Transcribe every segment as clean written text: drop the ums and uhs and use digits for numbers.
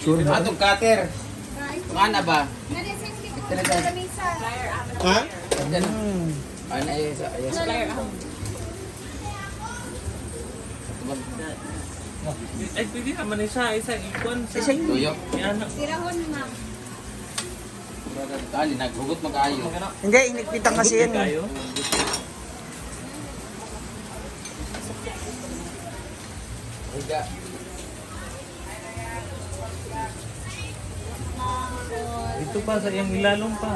Atong cutter. Ano ba? Ha? Ano ay sa ay sa. Ay, pwede naman isa, isa, ikuan sa. Isa yun. Tuyo. Yan. Tirahon, ma'am. Tali naghugot magkaayo. Hindi, inigpitan kasi yan eh. Kayo. Higa. Dito pa sa iyang ilalong pa.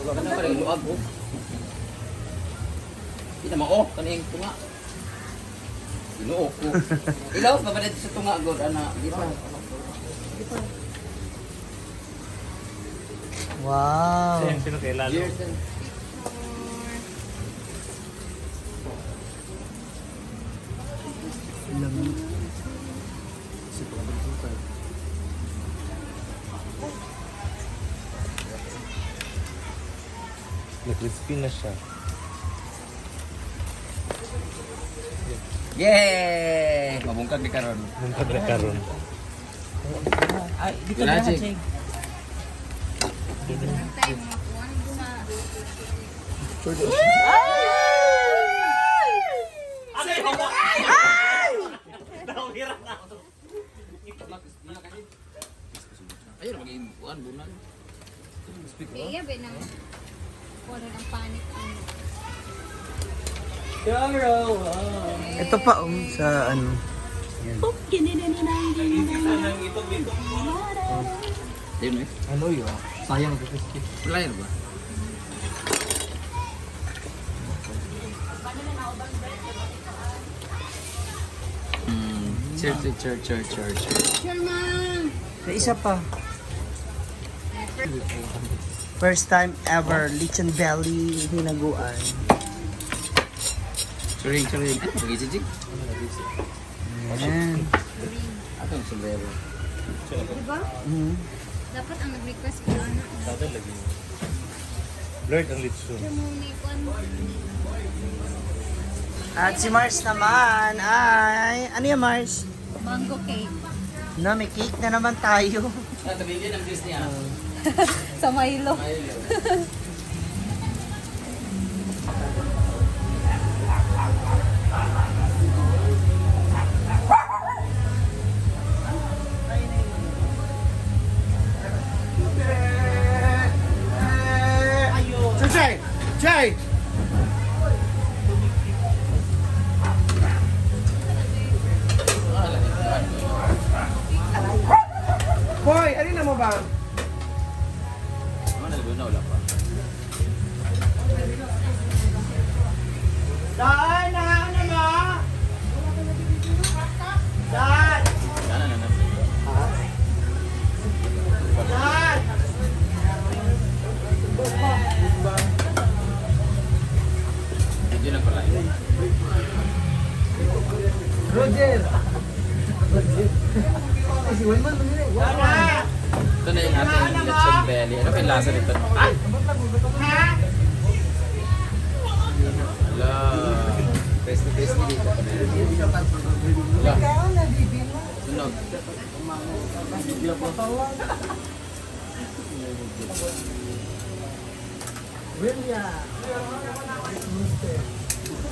Ano pa rin luag oh. Di na mao kaning tunga. Ginoo ko. Ilaw pa ba dito sa tunga god ana? Di pa. Wow. Sa iyang pinakailalong. Years and Nag-crispy na siya. Yay! Mabungkag ni karon. Nung na karon. Ay, dito Wala, na, Jake. Jake. Tayo mga kuwan sa Ayun maging kuan bunan. Kaya ba nang kuwan ng panic ang Ito pa um, sa ano. Yan. Ayun eh. Ano yun? Sayang, crispy. Wala yan ba? Chur, chur, chur, chur, chur, chur. Sure, ma'am. May isa pa. First time ever, Lichan Belly hinaguan. Churing, churing. Ano, mag-isijig? Ayan. Atong sombrero. Diba? Mhm. Dapat ang nag-request ko ana. Sada lagi. Blurred ang litson. Sure mo ni kuwan. At si Mars naman ay... Ano yan, Mars? Mango cake. Na, may cake na naman tayo. Ah, tabigin ang Disney ah. Sa Milo. Milo. Jay! Jay! Boy, ano na mo ba? Ano na na wala pa. Daan, na, ano ma? Daan! Ano na na. Daan! Video lang pala. Roger! Daan! Ito na yung ating lechon belly. Ano pa yung lasa nito? Ay! Ala. Crispy crispy dito. Ala. Sunog.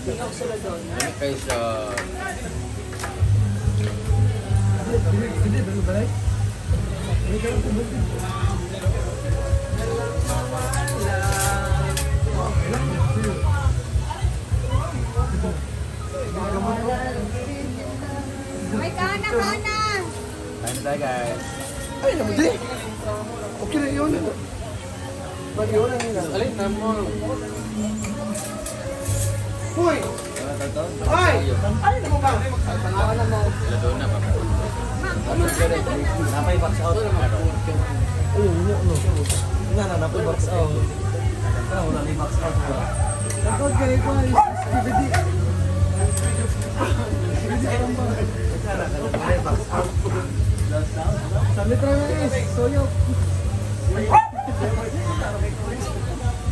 Ano kayo sa... May kana kana. Kain na tayo guys. Ay, naman di. Okay na yun. Mag-iwan na nila. Alin na mo. Hoy! Ay! Ano na mo ba? Ano na mo? Wala doon na pa. Napay box out. Ayun, yun, no. Nga na, napay box out. Kaya wala na box out ba? Takot kayo ko. DVD. Napay box out. Sa mitra na is. Soyo.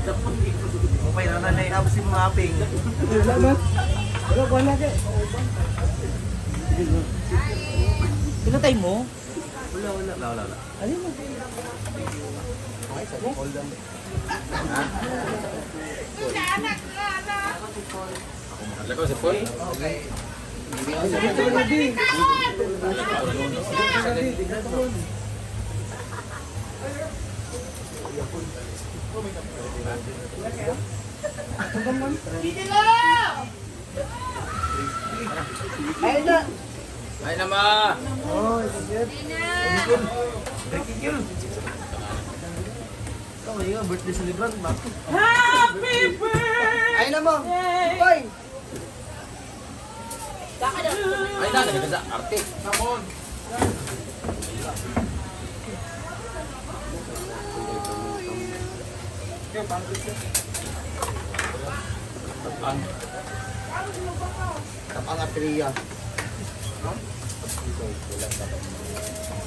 Okay na na na si mga aping. Wala man. Wala ko na kay. Pinatay mo? Wala, wala. Wala, wala, wala. Ano mo? Lakaw sa phone. Ayun na. Ay na ma. Oh, shit. Kill. Ikaw ngayon, birthday celebrant ba? Ayun na mo. Hoy. Ay na nagkasa arte. Tapang. Tapang atriya.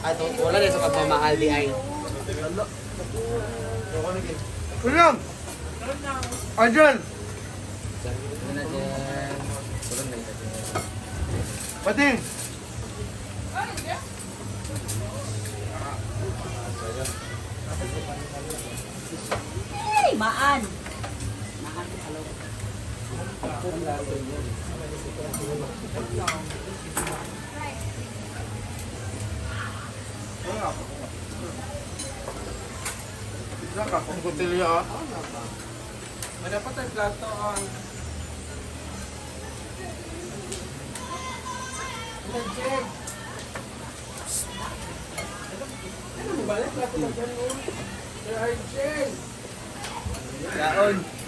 Ay, wala na sa pagmamahal di ay. William! Arjun! Ano na dyan? Tulong na ito dyan. Pati! Ay, maan. Isa ka, kung kutilyo ah. Kaon. Ha?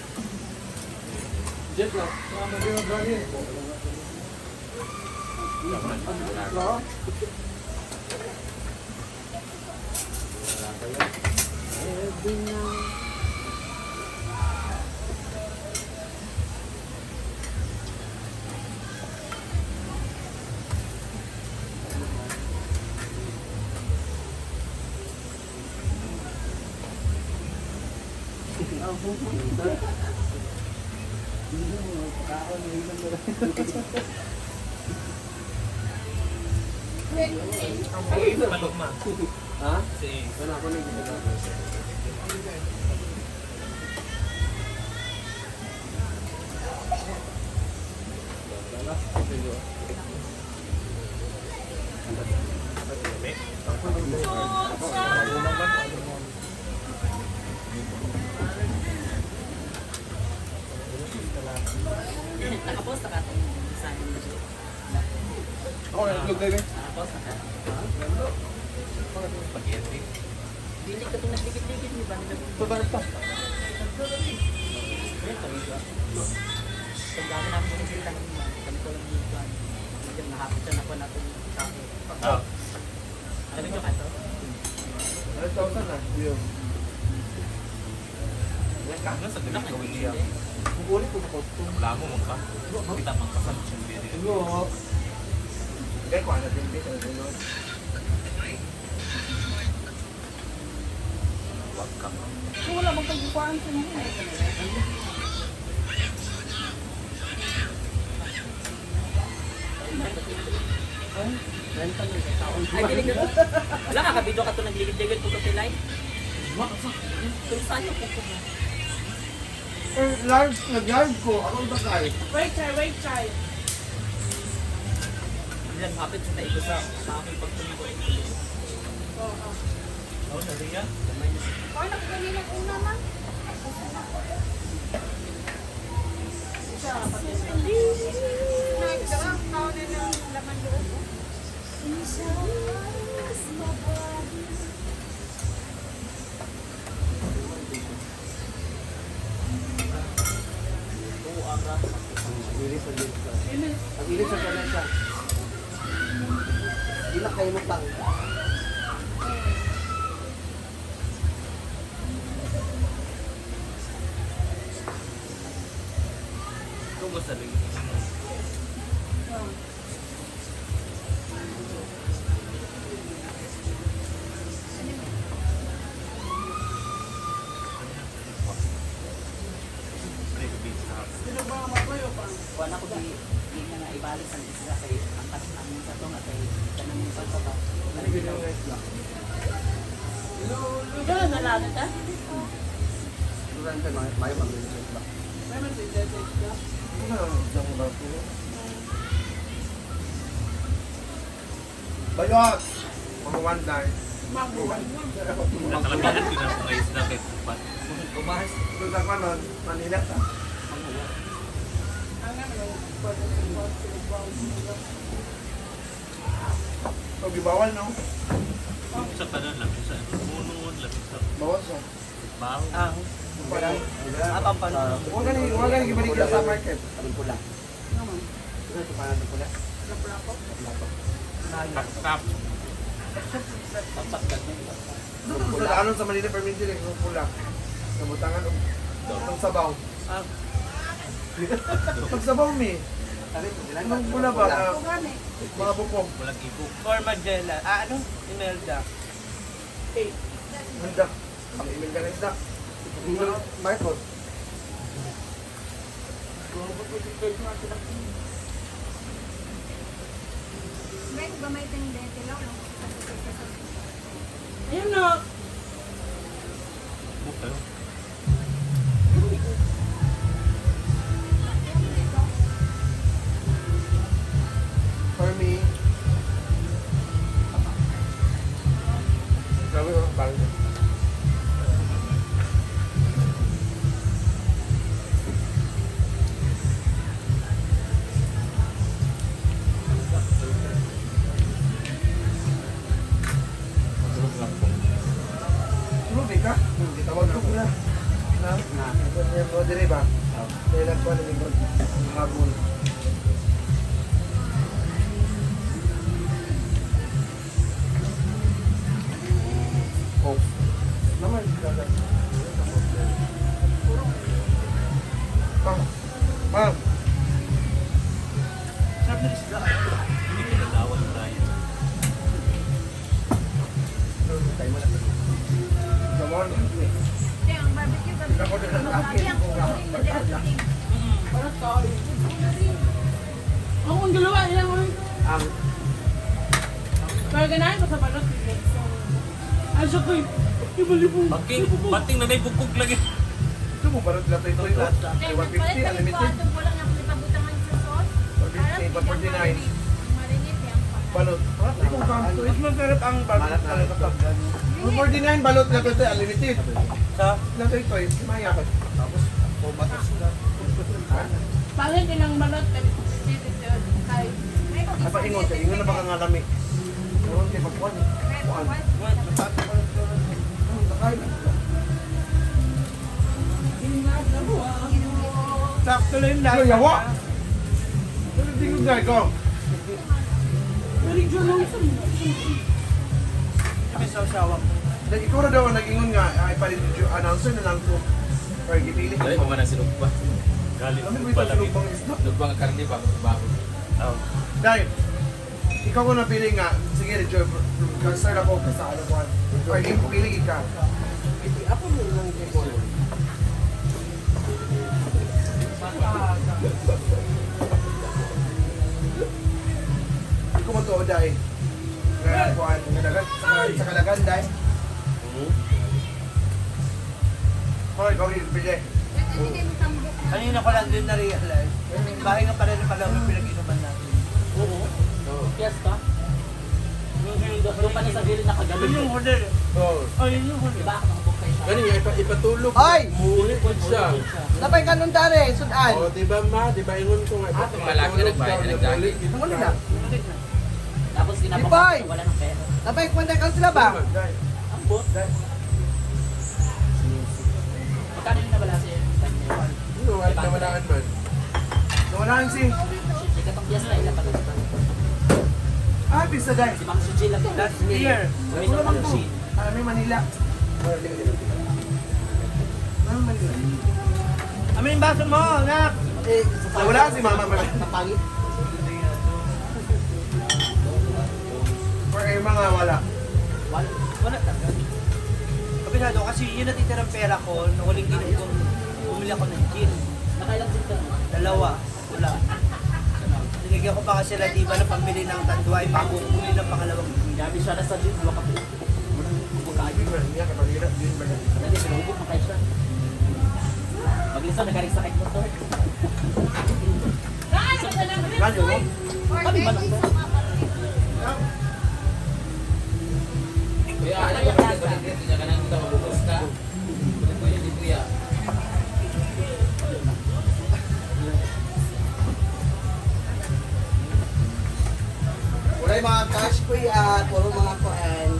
Wala ako na Nakapost na ka itong design mo. Ako na, itlog tayo. Nakapost na ka. Dili ka itong nagligid-ligid, di ba? Pa. Pag dami namin yung kita ng mga, kami ko lang yung kwan. Medyo nahapit siya na po natin yung kape. Ah. Alam niyo ka to? 100,000 na. Yun. Ano sa ganun gawin niya? Kukulit ko ko. Wala mo man ka. Kita man ka sa lechon belly. Siguro. Kaya ko ano din dito. Wag ka. Wala bang pagkukuhaan sa mga. Ay, dili ka. Wala ka, kabidyo ka to nagligid-ligid po sa pilay. Kung saan yung pupo mo? Eh, live, nag-live ko. Ako ba kayo? Wait, chai, wait, chai. Yan, hapit sa taigo sa aking pagtuloy. Oh, nariya. Oh, nakaganina una man. Nagdaang tao na ng laman loob. Ang ilit sa ganun siya. Di na kayo mutang. Ikaw ba sa rin? Kuan ako di di nga nga ibalik ang isda kay ang kas ang sa tunga kay kanang sa ba. Ikaw na lang ta? May man sa isda. Bayot! Mga one time. Nakalamihan din ako ngayon isda kay Pupat. Ubas. Kung sa kanon, Manila ta. Ang ano, pwede. So, gibawal no? Sa kanan, lamin sa munod, lamin sa Bawal siya. baho. Ah, ah pampano. Huwag gani gibalik sa market. Anong pula? Taktap. Tapsak ganyan. Sa daanon sa Manila permit din yung pula. Nabutangan og ang sabaw. Ah. Pag sabaw mi. Anong pula ba? Ah, mga bukong. Walang ibok. Or Magella. Ah, ano? Imelda. Handa. Ang imel ka na isda. Marcos. May gamay tayong dente lang. No? Ayun na. Buk kayo. For me. Grabe oh, parang Tulog eh ka? Tawag ko na. Na? Na. Mo dire ba? Dahil lang ko na habol. Oh. Naman dagat. Pam. Pam. Sarap ng isda. Hindi kinalawan tayo. Gawon. Kaya ang barbecue, barbecue. Ako din ang akin. Ang kuling na dito. Parang tayo. Ako ang dalawa, ilang ulit. Ang Pero ganahan ko sa balot. eh. Asa ko ibalibo. Baking, bating na na'y bukog lagi. Ito mo balot lato ito ito. Kaya 150 nagpalit kami ko unlimited. atong kulang ang ipabutangan sa sauce. 150, 149. Marinate yan pa. Balot. Ito kang to. Mas masarap ang balot talaga pag gano'n. 149 balot lato ito unlimited. Sa? Lato ito eh. Maya. Tapos, pumatos na. Pangit din ang balot. Kay May Apa ingon kay ingon na baka nga lami. Karon kay pagkuan. Kuan. Sakay. Sakto lang yung Ano lasa. yawa? Ano tingog na ikaw? Pero yung lang sa May sausawan ko. Like, ikaw na daw ang nag-ingon nga, ay palit yung announcer na lang ko. Or gipili Dali ko. pa man ang sinugba. Galit Kami mo mo ito pala. sinubang isda. Lugba ang karne ba? Bago. Oh. Dahil, ikaw ko napili nga, sige, Joy, concern ako sa ano ko. Or gipili ka. Ako mo lang yung Hindi ko matuo dahil. Nga, kuan, nga dagan, sa kalagan dahil. Hoy, ikaw rin, pili. Kanina ko lang din na-realize. Bahay nga pala ng pala yung pinag-inuman natin. Oo. Fiesta. Doon pa na sa gilid nakagabi. Yun yung hotel. Oo. Ay, yun yung hotel. Diba ako nakabok kayo siya? Gani, ipatulog. Ay! Muuli po siya. Napay kanon tare, sudan. Oh, di ba ma? Di ba ingon ko nga? Ah, malaki nagbayad, nagdagi. Ano na? Tapos tinapok Ipay! wala ng pera. Napay kwenta kan sila ba? Dahil, Ang bot. Magkano yung nawala si Ano, ay nawalaan man. nawalaan si, Ikatong fiesta ila pa ito. ah, bisa dahil. Si Mang Suji lang. Last year. Wala Wala man po. Ah, may Manila. May Manila. Amin yung baso mo, anak! Eh, Nawala si mama man. Napangit. Or eh, mga wala. Wala, wala talaga. Kabisado kasi yun natitirang pera ko nung huling ginom ko, bumili ako ng gin. Nakailang gin ka na? Dalawa. Wala. Binigyan ko pa kasi sila diba na pambili ng tanduay bago bumili ng pangalawang. Grabe siya na sa gym, wala ka po. Hindi man niya kapag hirap din ba. Dali, sinubok pa kayo siya. Maglisa, nagaring sakit motor. Naan ka lang. Ano mo? Kami ba lang? Kuya, ano ba kasi balik dito niya kanang kita mabukos ka. Balik ko yun, di kuya. Wala yung mga cash ko at puro mga kuan.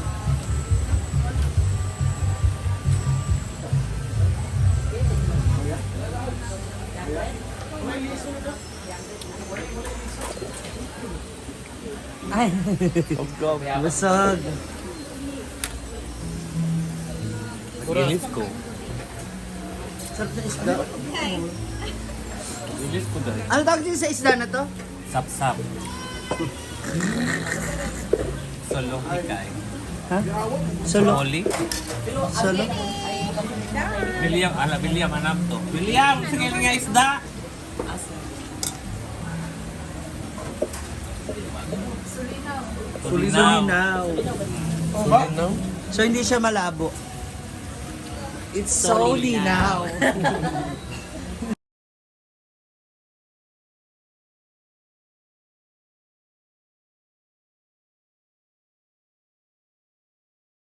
Ay, busog. Gilis ko. Sarap na isda. Gilis ko dahil. Ano tawag din sa isda na to? Sap-sap. Solo kay. Ha? Solo. Oli. Solo. William, ala William anak to. William, sige nga isda. Sulinaw. Sulinaw. Sulinaw. So hindi siya malabo. It's so linaw.